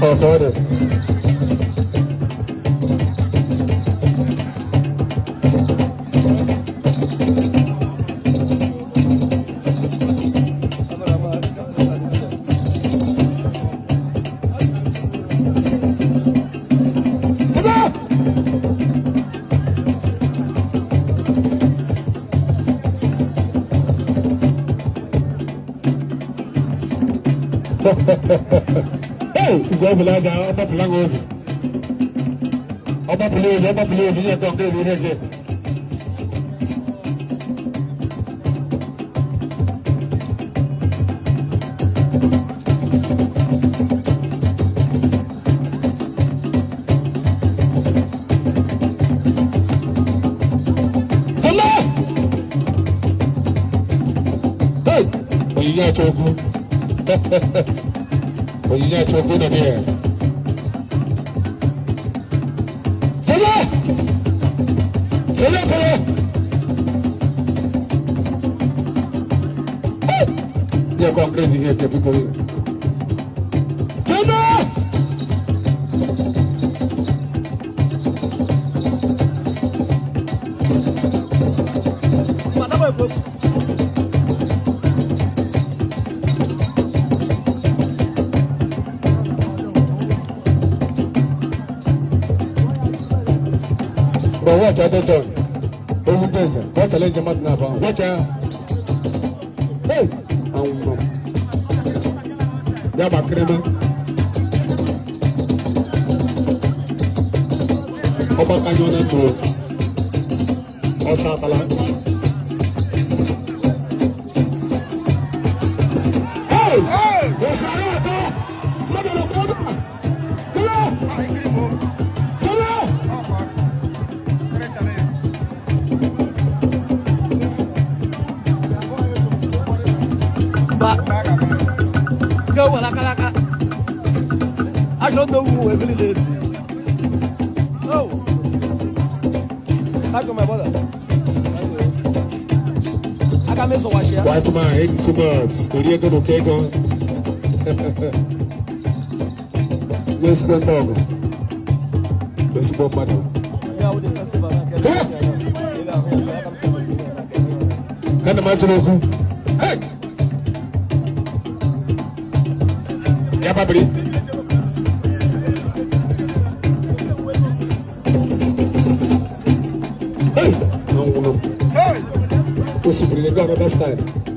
Oh, Onyinye Chukwu nọ there. Fọlá! Fọlá fọlá! Yẹ kọ́ńkírẹ́tì yẹ kẹ́bí kọ́rí. Fọlá! But watch out, John. Watch challenge the man now. Watch out. Hey, I'm no. Yeah, but creme. Oba kanyona to. Osa tala. Hey! Hey! Go lakalaka. I don't know who every day. Oh, I go my brother. I can miss watch here. White man, 82 months. Korea go okay go. Yes, go dog. Let's go madam. Yeah, with the festival. Can the match hey! Yeah, babri. Hey! No, no. Hey! Possibly go another style.